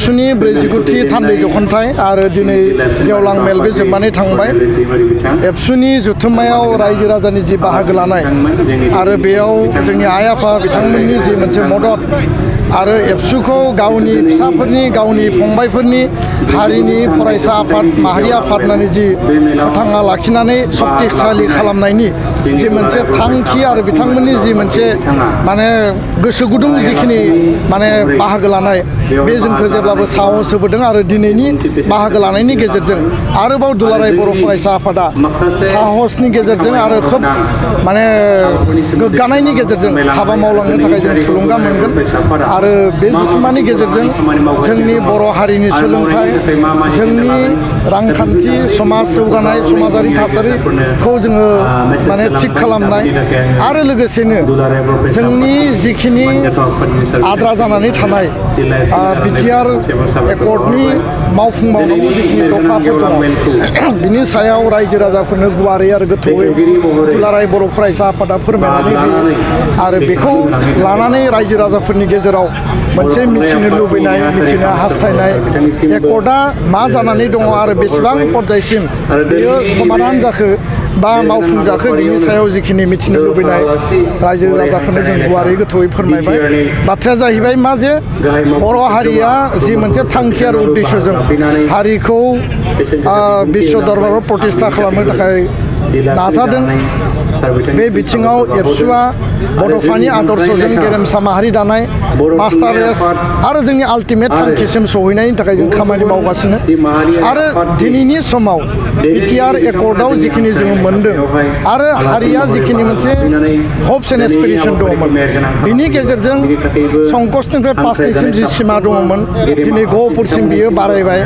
एबसुनि 49थि थान्दै जखनथाय आरो दिनै गेवलां मेल बे जोबनानै थांबाय। एबसुनि जुथुम्मायाव रायजो राजानि जि बाहागो लानाय आरो बेयाव जोंनि आइ आफा बिथांमोननि जि मोनसे मदद आरो एबसुखौ गावनि फिसाफोरनि गावनि फंबायफोरनि हारिनि फरायसा आफाद माहारि आफाद होननानै जि फोथांना लाखिनानै सक्तिशालि खालामनायनि जि मोनसे थांखि आरो बिथांमोननि जि मोनसे माने गोसो गुदुं जिखिनि माने बाहागो लानाय बे जोंखौ जेब्लाबो साहस होबोदों आरो दिनैनि बाहागो लानायनि गेजेरजों आरोबाव दुलाराय बर' फरायसा आफादा साहसनि गेजेरजों आरो खोब माने गोग्गानायनि गेजेरजों हाबा मावलांनो थाखाय जों थुलुंगा मोनगोन आरो बे जुथुम्मानि गेजेरजों जोंनि बर' हारिनि सोलोंथाइ जोंनि रांखान्थि समाज जौगानाय समाजारि थासारिखौ जोङो माने थिग खालामनाय आरो लोगोसेनो जोंनि जिखिनि आद्रा जानानै थानाय बिटिआर एकर्डनि मावफुंबावनांगौ जिखिनि दफाफोर दङ बिनि सायाव रायजो राजाफोरनो गुवारै आरो गोथौयै दुलाराय बर' फरायसा आफादा फोरमायनानै होयो आरो बेखौ लानानै रायजो राजाफोरनि गेजेराव मोनसे मिथिनो लुबैनाय मिथिनो हास्थायनाय एकर्डआ मा जानानै दङ आरो बेसेबां पर्यायसिम बेयो समाधान जाखो बा मावफुंजाखो बिनि सायाव जिखिनि मिथिनो लुबैनाय रायजो राजाफोरनो जों गुवारै गोथौयै फोरमायबाय। बाथ्राया जाहैबाय मा जे बर' हारिया जि मोनसे थांखि आरो उद्देश्यजों हारिखौ बिश्व दरबाराव प्रतिष्ठा खालामनो थाखाय नाजादों बे बिथिङाव एबसुआ बड'फानि आदर्शजों गेरेमसा माहारि दानाय मास्टार रेस आरो जोंनि आल्टिमेट थांखिसिम सहैनायनि थाखाय जों खामानि मावगासिनो आरो दिनैनि समाव बिटिआर एकर्डआव जिखिनि जोङो मोनदों आरो हारिया जिखिनि मोनसे हप्स एन्ड एसपिरेसन दङमोन बिनि गेजेरजों संकसनिफ्राय पासनिसिम जि सिमा दङमोन दिनै गहपुरसिम बियो बारायबाय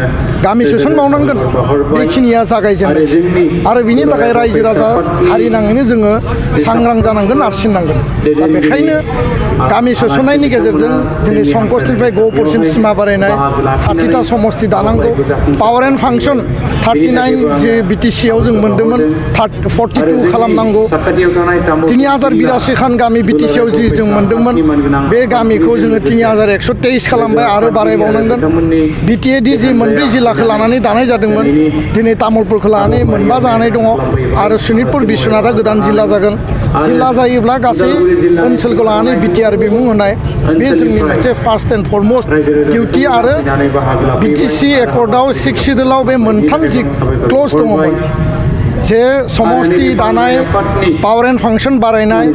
गामि सोसनबावनांगोन बेखिनिया जागायजेननाय आरो बिनि थाखाय रायजो राजा हारि नाङैनो जोङो सांग्रां जानांगोन नारसिननांगोन दा बेखायनो गामि सोसननायनि गेजेरजों दिनै संकसनिफ्राय गहपुरसिम सिमा बारायनाय 60टा समस्ति दानांगौ पावार एन्ड फांसन 39 जे बिटिसिआव जों मोनदोंमोन 42 खालामनांगौ 3082 खान गामि बिटिसिआव जि जों मोनदोंमोन बे गामिखौ जोङो 3123 खालामबाय आरो बारायबावनांगोन बिटिएडि जि मोनब्रै जिल्लाखौ लानानै दानाय जादोंमोन दिनै तामुलपुरखौ लानानै मोनबा जानानै दङ आरो सनितपुर बिश्वनाथआ गोदान जिल्ला जागोन जिल्ला जायोब्ला गासै ओनसोलखौ लानानै बिटिआर बिमुं होनाय बे जोंनि मोनसे फार्स्ट एन्ड फरमस्ट डिउटि आरो बिटिसि एकर्डआव 6 सिडुलाव बे मोनथाम जि क्लज दङमोन जे समस्ति दानाय पावार एन्ड फांसन बारायनाय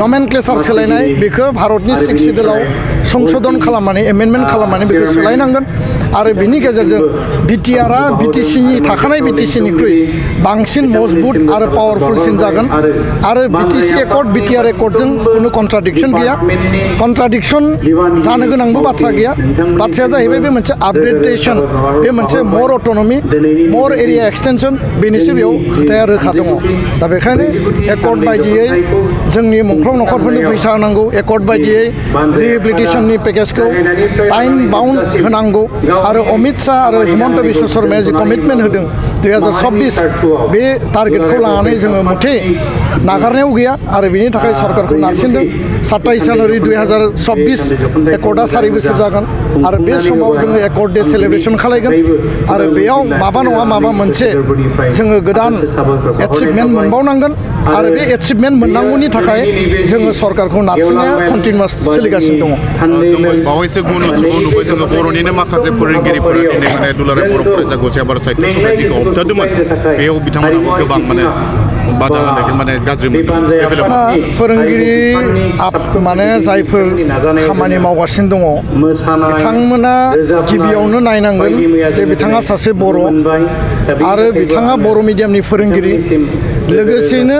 नमेनक्लेचार सोलायनाय बेखौ भारतनि 6 सिडुलाव संशोधन खालामनानै एमेन्डमेन्ट खालामनानै बेखौ सोलायनांगोन आरो बिनि गेजेरजों बिटिआरआ बिटिसिनि थाखानाय बिटिसिनिख्रुइ बांसिन मजबुत आरो पावारफुलसिन जागोन आरो बिटिसि एकर्ड बिटिआर एकर्डजों खुनु कन्ट्राडिक्सन गैया कन्ट्राडिक्सन जानो गोनांबो बाथ्रा गैया बाथ्राया जाहैबाय बे मोनसे आपग्रेडेसन बे मोनसे मर अट'नमि मर एरिया एक्सटेनसन बेनिसो बेयाव खोथाया रोखा दङ दा बेखायनो एकर्ड बायदियै जोंनि मुंख्लं नखरफोरनो फैसा होनांगौ एकर्ड बायदियै रिहेबिलिटेसननि पेकेजखौ टाइम बाउन्ड होनांगौ आरो अमित शाह आरो हिमन्त बिश्व शर्माया जि कमिटमेन्ट होदों 2026 बे टारगेटखौ लानानै जोङो मथे नागारनायाव गैया आरो बिनि थाखाय सरकारखौ नारसिनदों 27 जानुवारि 2026 एकर्डआ 4 बोसोर जागोन आरो बे समाव जोङो एकर्ड डे सेलेब्रेसन खालायगोन आरो बेयाव माबा नङा माबा मोनसे जोङो गोदान एचिभमेन्ट मोनबावनांगोन आरो बे एचिभमेन्ट मोननांगौनि थाखाय जोङो सरकारखौ नारसिननाया कन्टिनिउस सोलिगासिनो दङ बावैसो गुन उत्सवआव नुबाय जोङो बर'निनो माखासे फोरोंगिरिफोरा दिनै माने दुलाराय बर' फरायसा गसाइगाव साहित्य सभाखौ होबथादोंमोन बेयाव बिथांमोनाबो गोबां माने बादा होनायखौ माने गाज्रि मोनदों फोरोंगिरि माने जायफोर खामानि मावगासिनो दङ बिथांमोना गिबियावनो नायनांगोन जे बिथाङा सासे बर' आरो बिथाङा बर' मिडियामनि फोरोंगिरि लोगोसेनो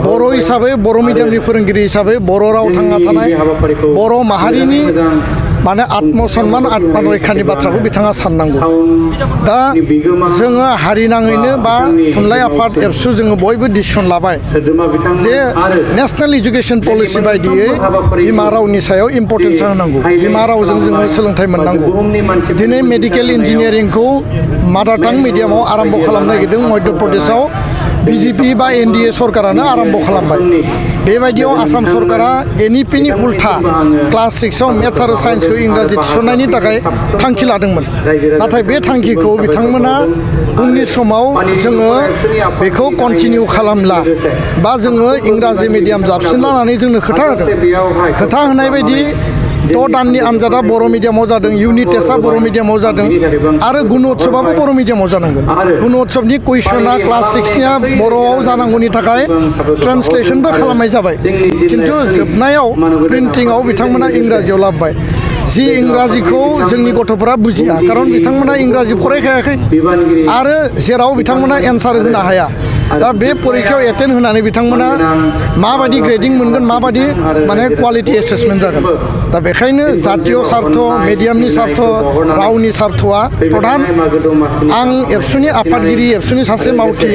बर' हिसाबै बर' मिडियामनि फोरोंगिरि हिसाबै बर' राव थांना थानाय बर' माहारिनि माने आत्मसन्मान आत्मरैखानि बाथ्राखौ बिथाङा साननांगौ दा जोङो हारि नाङैनो बा थुनलाइ आफाद एबसु जोङो बयबो डिसिसन लाबाय जे नेशनेल इडुकेसन पलिसि बायदियै बिमा रावनि सायाव इम्पर्टेन्स होनांगौ बिमा रावजों जोङो सोलोंथाइ मोननांगौ दिनै मेडिकेल इन्जिनियारिंखौ मादार टां मिडियामाव आरम्भ खालामनो नागिरदों मध्य प्रदेशआव बिजेपि बा एनडिए सरकारानो आरम्भ खालामबाय बेबायदियाव आसाम सरकारा एनइपिनि उल्था क्लास 6आव मेथ्स आरो साइन्सखौ इंराजि थिसननायनि थाखाय थांखि लादोंमोन नाथाय बे थांखिखौ बिथांमोना उननि समाव जोङो बेखौ कन्टिनिउ खालामला बा जोङो इंराजि मिडियाम जाबसिनला होननानै जोंनो खोथा होदों खोथा होनाय बायदि 6 दाननि आनजादा बर' मिडियामाव जादों इउनिट टेस्टआ बर' मिडियामाव जादों आरो गुण'त्सबाबो बर' मिडियामाव जानांगोन गुण'त्सबनि कुइसना क्लास 6निया बर'आव जानांगौनि थाखाय ट्रान्सलेसनबो खालामनाय जाबाय खिन्थु जोबनायाव प्रिन्टिंआव बिथांमोना इंराजियाव लाबोबाय जि इंराजिखौ जोंनि गथ'फोरा बुजिया खारन बिथांमोना इंराजि फरायखायाखै आरो जेराव बिथांमोना एन्सार होनो हाया दा बे परीक्षायाव एटेन्ड होनानै बिथांमोना माबायदि ग्रेडिं मोनगोन माबायदि माने क्वालिटि एसेसमेन्ट जागोन दा बेखायनो जातीय सार्थ मिडियामनि सार्थ रावनि सार्थआ प्रधान आं एबसुनि आफादगिरि एबसुनि सासे मावथि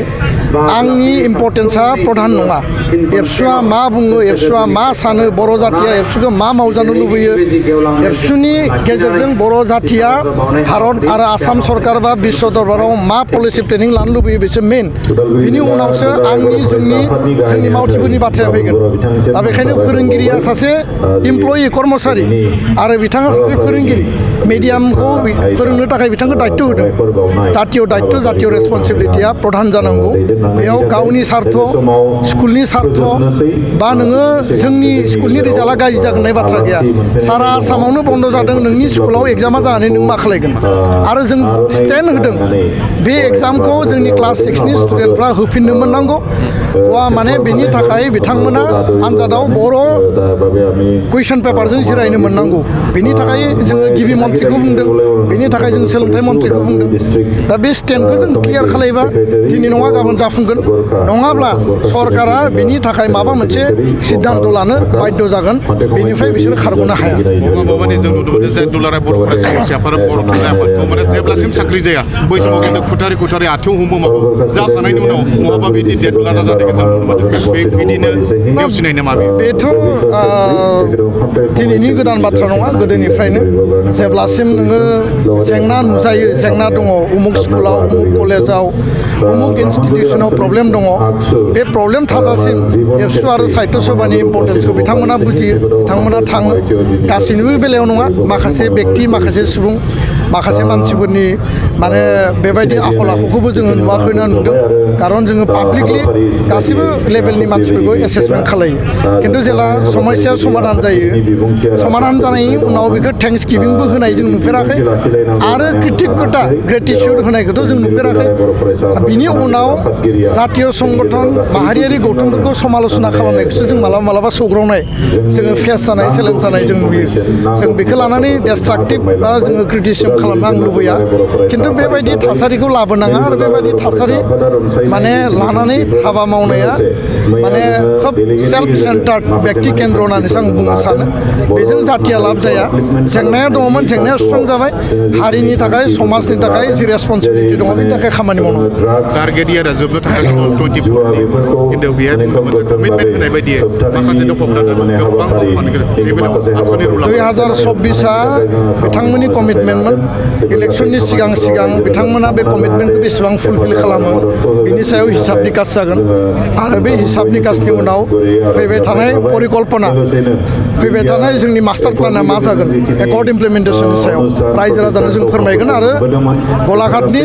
आंनि इम्पर्टेन्सआ प्रधान नङा एबसुआ मा बुङो एबसुआ मा सानो बर' जातिया एबसुखौ मा मावजानो लुबैयो एबसुनि गेजेरजों बर' जातिया भारत आरो आसाम सरकार बा विश्व दरबाराव मा पलिसि प्लेनिं लानो लुबैयो बेसो मेन बिनि उनावसो आंनि जोंनि मावथिफोरनि बाथ्राया फैगोन दा बेखायनो फोरोंगिरिया सासे इमप्लयि कर्मचारि आरो बिथाङा सासे फोरोंगिरि मिडियामखौ फोरोंनो थाखाय बिथांखौ दायित्व होदों जातीय दायित्व जातीय रेसपन्सिबिलिटिया प्रधान जानांगौ बेयाव गावनि सार्थ स्कुलनि सार्थ बा नोङो जोंनि स्कुलनि रिजाल्टआ गाज्रि जागोन होननाय बाथ्रा गैया सारा आसामावनो बन्द जादों नोंनि स्कुलाव एग्जामा जानानै नों मा खालायगोन आरो जों स्टेन्ड होदों बे एग्जामखौ जोंनि क्लास 6नि स्टुडेन्टफ्रा होफिननो मोननांगौ माने बेनि थाखाय बिथांमोना आनजादाव बर' कुइसन पेपारजों जिरायनो मोननांगौ बेनि थाखाय जोङो गिबि मन्थ्रिखौ बुंदों बेनि थाखाय जों सोलोंथाइ मन्थ्रिखौ बुंदों दा बे स्टेन्डखौ जों क्लियार खालायबा दिनै नङा गाबोन जाफुंगोन नङाब्ला सरकारा बेनि थाखाय माबा मोनसे सिद्धान्त लानो बाध्य जागोन बेनिफ्राय बिसोरो खारग'नो हाया माने जों नुनो मोनो जे दुलाराय बर' फरायसाफोर बर' थुनलाइ आफादखौ माने जेब्लासिम साख्रि जाया बै समाव खिन्थु खुथारि आथिं हमो माबो जाखांनायनि उनाव नङाबा बिदि डेट लाना जानायखौ जों नुनो मोनो बिदिनो नेवसिनाय नामा बेथ' दिनैनि गोदान बाथ्रा नङा गोदोनिफ्रायनो जेब्लासिम नोङो जेंना नुजायो जेंना दङ उमुक स्कुलाव उमुक कलेजाव उमुक इनस्टिटिउसनाव प्रब्लेम दङ बे प्रब्लेम थाजासिम एबसु आरो साहित्य सभानि इम्पर्टेन्सखौ बिथांमोना बुजियो बिथांमोना थाङो गासैनिबो बेलायाव नङा माखासे बेक्ति माखासे सुबुं माखासे मानसिफोरनि माने बेबायदि आखल आखुखौबो जोङो नुवाखैना नुदों खारन जोङो पाब्लिकलि गासिबो लेभेलनि मानसिफोरखौ एसेसमेन्ट खालायो खिन्थु जेला समस्या समाधान जायो समाधान जानायनि उनाव बेखौ थेंक्स गिभिंबो होनाय जों नुफेराखै आरो कृतज्ञता ग्रेटिटिउड होनायखौथ' जों नुफेराखै बिनि उनाव जातीय संगठन माहारियारि गौथुमफोरखौ समाल'सना खालामनायखौसो जों मालाबा सौग्रावनाय जोङो फेस जानाय चेलेन्ज जानाय जों नुयो जों बेखौ लानानै डेस्ट्राक्टिभ बा जोङो क्रिटिसिजम खालामनो आं लुबैया खिन्थु बेबायदि थासारिखौ लाबोनाङा आरो बेबायदि थासारि माने लानानै हाबा मावनाया माने खोब सेल्फ सेन्टार्ड व्यक्ति केन्द्र होननानैसो आं बुंनो सानो बेजों जातिया लाब जाया जेंनाया दङमोन जेंनाया सुस्रांजाबाय हारिनि थाखाय समाजनि थाखाय जि रेसपन्सिबिलिटि दङ बेनि थाखाय खामानि मावनांगौ टारगेट इयारा जोबनो थाखाय 24 खिन्थु बेहाय कमिटमेन्ट होनाय बायदि माखासे दफाफोरा गोबां 2024 बिथांमोननि कमिटमेन्टमोन इलेक्सननि सिगां बिथांमोना बे कमिटमेन्टखौ बेसेबां फुलफिल खालामो बिनि सायाव हिसाब निकास जागोन आरो बे हिसाब निकासनि उनाव फैबाय थानाय परिकल्पना फैबाय थानाय जोंनि मास्टार प्लाना मा जागोन एकर्ड इमप्लिमेन्टेसननि सायाव रायजो राजानो जों फोरमायगोन आरो गलाघाटनि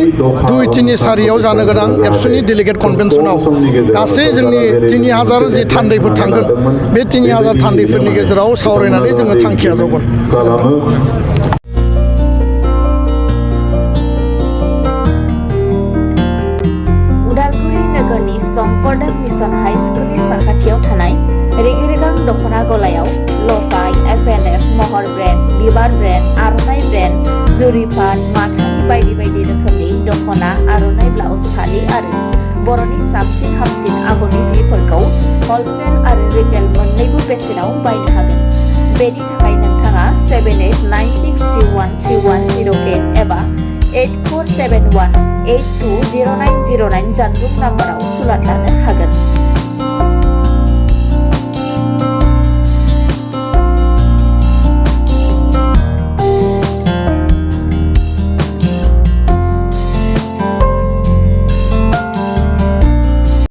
2-3-4 जानो गोनां एबसुनि डेलिगेट कनभेनसनाव गासै जोंनि 3000 जि थान्दैफोर थांगोन बे 3000 थान्दैफोरनि गेजेराव सावरायनानै जोङो थांखि आजावगोन शंकरदेव मिशन हाई स्कुलनि साखाथियाव थानाय रेगे-रेगां दख'ना गलायाव लकाय FNF महर ब्रेन्ड बिबार ब्रेन्ड आर'नाइ ब्रेन्ड जुरिफान माथानि बायदि रोखोमनि दख'ना आर'नाइ ब्लाउस फालि आरो बर'नि साबसिन हामसिन आगरनि जिफोरखौ हलसेल आरो रिटेल मोन्नैबो बेसेनाव बायनो हागोन बेनि थाखाय नोंथाङा 7896313108 एबा 8471820909 जानबुं नाम्बाराव सुलाद लानो हागोन।